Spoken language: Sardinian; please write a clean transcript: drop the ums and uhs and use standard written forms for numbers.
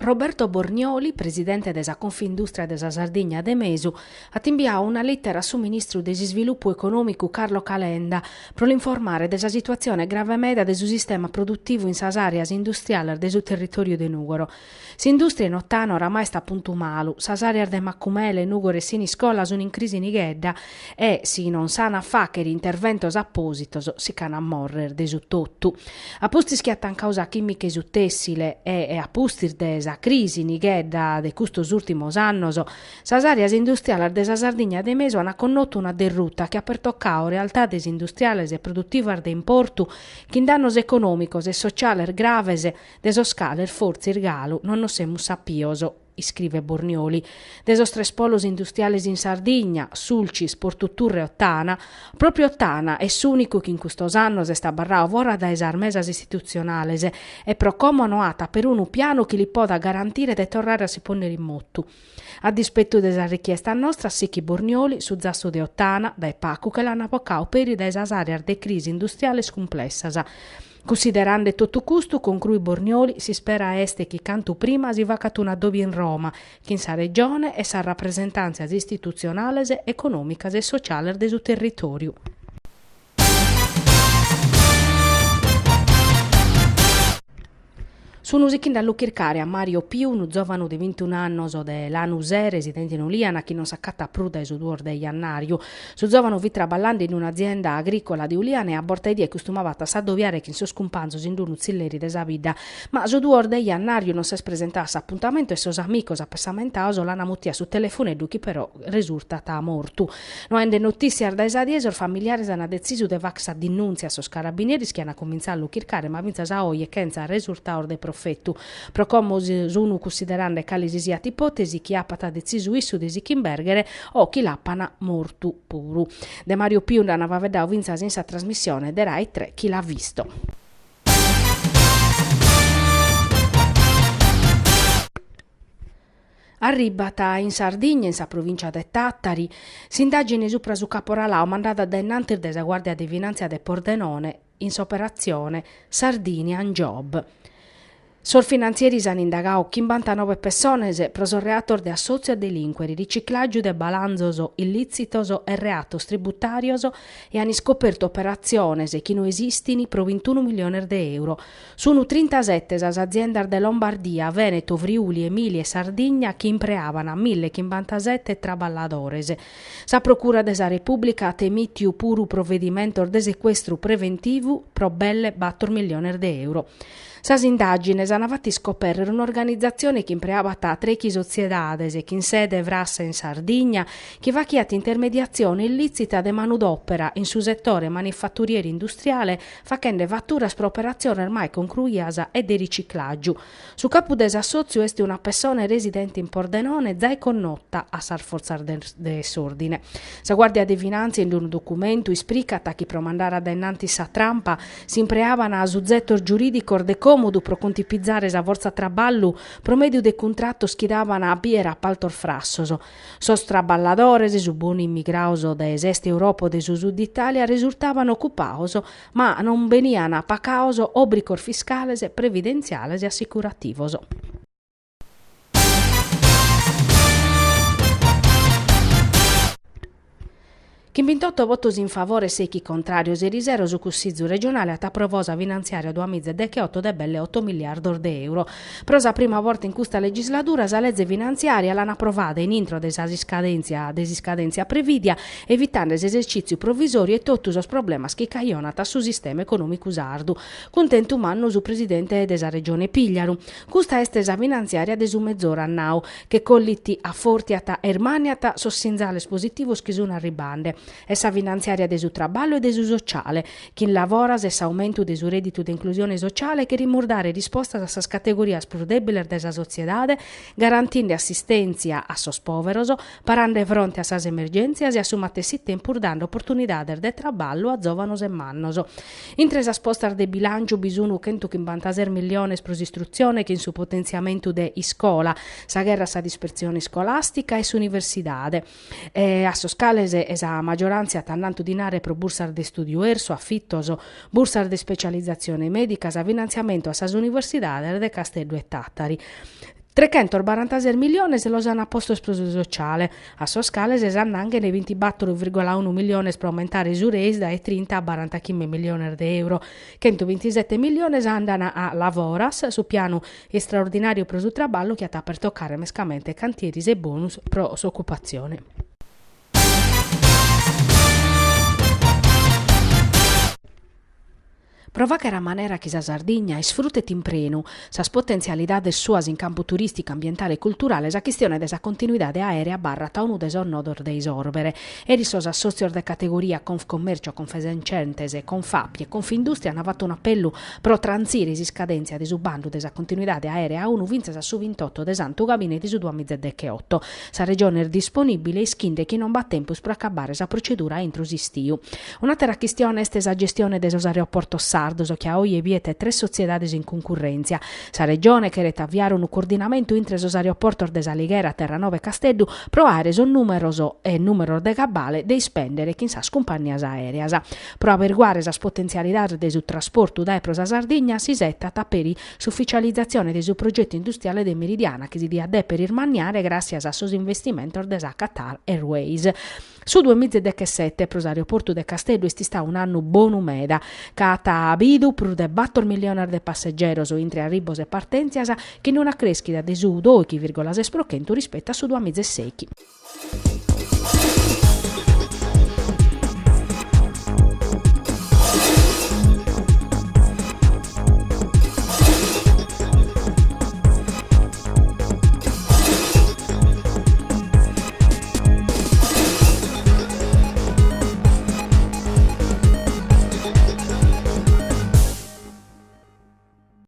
Roberto Bornioli, presidente de sa Confindustria de sa Sardigna de Mesu, at imbiadu una lìtera a su ministru de s'Isvilupu Econòmicu Carlo Calenda pro l'informare de sa situatzione grave meda de su sistema produtivu in sas àreas industriales de su territòriu de Nùgoro. S'indùstria in Ottana oramai est a puntu malu, sas àreas de Macumele, Nùgoro e Siniscola sunt in crisi nighedda e, si non s'an a fàghere interventos apòsitos, si ch'an a mòrrere de su totu. A pustis chi at tancadu sa chìmica e su tèssile e a pustis de sa crisi nighedda de custos ùrtimos annos, sas àreas industriales de sa Sardigna de Mesu an connotu una derruta chi at pertocadu realtades industriales e produtivas de importu chin dannos econòmicos e sociales graves de sos cales fortzis galu non nos semus sapios, iscrivet Bornioli. De sos tres polos industriales in Sardigna, Sulcis, Portu Turre e Ottana, pròpriu Ottana est s'ùnicu chi in custos annos est abarradu fora dae sas mesas istitutzionales e pro como no at perunu pianu chi li podat garantire de torrare a si pònnere in motu. A dispetu de sas richiestas nostras, sichit Bornioli, su zassu de Ottana, dae pacu che l'an bocadu peri dae sas àreas de crisi industriales cumplessas. Cussiderande totu custu, concruit Bornioli, s'ispera est chi cantu prima si facat un'addòbiu in Roma, chin sa Regione e sas rapresentàntzias istitutzionales, econòmicas e sociales de su territòriu. Sunu sichinde a lu chircare a Mario Piu, unu zòvanu de bintun'annos de Lanusè, residente in Ulìana, chi non s'acatat prus dae su duos de jannàriu. Su zòvanu fit traballande in un'azienda agrìcola de Ulìana e a borta 'e die custumabat a s'adobiare chin sos cumpanzos in unu tzilleri de sa bidda. Ma su duos de jannàriu non s'est presentadu a s'apuntamentu e sos amicos apessamentados l'an mutiu a su telefoneddu chi però resurtat mortu. No aende notìssias dae sa die, sos familiares an detzisu de fagher sa dinùntzia a sos carabineris chi an comintzadu a lu chircare ma fintzas a oje chentza resurtados de profetu. Pro como sun cussiderande cale si siat ipòtesi chi apat detzisu issu de si ch'imbèrghere o chi l'apan mortu puru. De Mario Piu nd'an faeddadu fintzas in sa trasmissione de Rai 3 Chi l'ha visto. Arribat in Sardigna, in sa provìncia de Tàtari, s'indàgine supra su caporalau mandada dae innantis de sa Guàrdia de Finàntzia de Pordenone in s'operatzione Sardinian Job. Sos finantzieris an indagadu chimbantanoe pessones pro sos reatos de assòtziu a delìncuere, riciclàgiu de balanzos illìtzitos e reatos tributàrios e an iscopertu operatziones chi no esistin pro bintunu milliones de euro. Sunu trintasete sas aziendas de Lombardia, Veneto, Friuli, Emilia e Sardigna chi impreaban millechimbantasete traballadores. Sa Procura de sa Repùblica at emìtiu puru provedimentos de secuestru preventivu pro belle bator milliones de euro. Sas indàgines an fatu iscopèrrere un'organizatzione chi impreabat trèichi sotziedades chin sede frassa in Sardigna chi fachiat intermediatzione illìtzita de manudòpera in su setore manifaturieri industriale fachende faturas pro operatziones mai concruias e de riciclàgiu. Su capu de s'assòtziu est una pessone residente in Pordenone zai connota a sas fortzas de s'òrdine. Sa Guàrdia de Finàntzia in unu documentu ispricat chi pro mandare a dae innantis sa trampa s'impreaban suzetos giurìdicos de còmodu pro contipizare sa fortza traballu pro mèdiu de cuntratos chi daban a bìere apaltos frassos. Sos traballadores, su bonu immigrados de s'Est Europa o de su Sud Itàlia, resurtaban ocupados, ma non benian pacados òbrigos fiscales, previdentziales e assicurativos. Chin bintotto votos in favore e sèichi contràrios erisero su Cussizu regionale at aprovadu sa finantziària duamiza e decheoto de belle oto milliardos de euro. Pro sa prima borta in custa legisladura sa leze finantziària l'an aprovada in intro de sas iscadèntzia de s'iscadèntzia prevìdia, evitende s'esercìtziu provisòriu e totu sos problemas chi cajonat a su sistema econòmicu sardu. Cuntentu mannu su presidente de sa Regione Pigliaru. Custa est sa finantziària de su mezoru at nau, che collit, afòrtiat e ismànniat sos sinzales positivos chi sun arribande, est sa finantziària de su traballu e de su sociale, chin lavoras e s'aumentu de su rèditu de inclusione sociale cherimus dare rispostas a sas categorias prus dèbiles de sa sotziedade, garantinde assistèntzia a sos pòveros, parande fronte a sas emergèntzias e a su matessi tempus dande oportunidades de traballu a zòvanos e mannos. Intre sas postas de bilànciu bi sun chentuchimbantases milliones pro s'istrutzione chin su potentziamentu de iscola, sa gherra a sa dispersione iscolàstica e s'universidade, e a sos cales sa magioràntzia at annantu dinare pro bursas de istùdiu ersu, afitos, bursas de ispecializatzione mèdicas, finantziamentu a sas universidades de Casteddu e Tàtari. Trechentos-barantases miliones los an postos pro su sociale, a sos cales s'annanghen bintibatoro virgola unu miliones pro aumentare su Reis dae trinta a barantachimbe miliones de euro. Chentubintisete miliones andan a Lavoras, su pianu istraordinàriu pro su traballu chi at a pertocare mescamente cantieris e bonus pro s'ocupatzione. Pro fàghere a manera chi sa Sardigna isfrutet in prenu sas potentzialidades suas in campu turìsticu, ambientale e culturale, sa chistione de sa continuidade aèrea abarrat unu de sos nodos de isòrbere. Eris sos assòtzios de categoria Confcommercio, Confesercentes, Confapi e Confindustria ant fatu un'apellu pro trantzire s'iscadèntzia de su bandu de sa continuidade aèrea unu fintzas a su bintoto de Santu Gabine de su duamizaedecheoto. Sa Regione est disponìbile ischinde chi non b'at tempus pro acabare sa procedura intro s'istiu. Un'àtera chistione est sa gestione de sos aeroportos sardos chi a oje biet tres sotziedades in cuncurrèntzia. Sa Regione cheret aviare unu coordinamentu intre sos aeroportos de S'Alighera, Terranova e Casteddu pro àere sos nùmeros e nùmeros de cabale de ispèndere chin sas cumpannias aèreas. Pro aberguare sas potentzialidades de su trasportu dae pro sa Sardigna s'isetat peri s'uficializatzione de su progetu industriale de Meridiana chi si diat dèpere ismanniare gràssias a sos investimentos de sa Qatar Airways. Su duemizadechesete pro s'aeroportu de Casteddu est istadu un'annu bonu meda, ca at bidu prus de bator milliones de passegeros intre arribos e partèntzias, chin una crèschida de su dòighi vìrgola ses pro chentu rispetu a su duamizasèighi.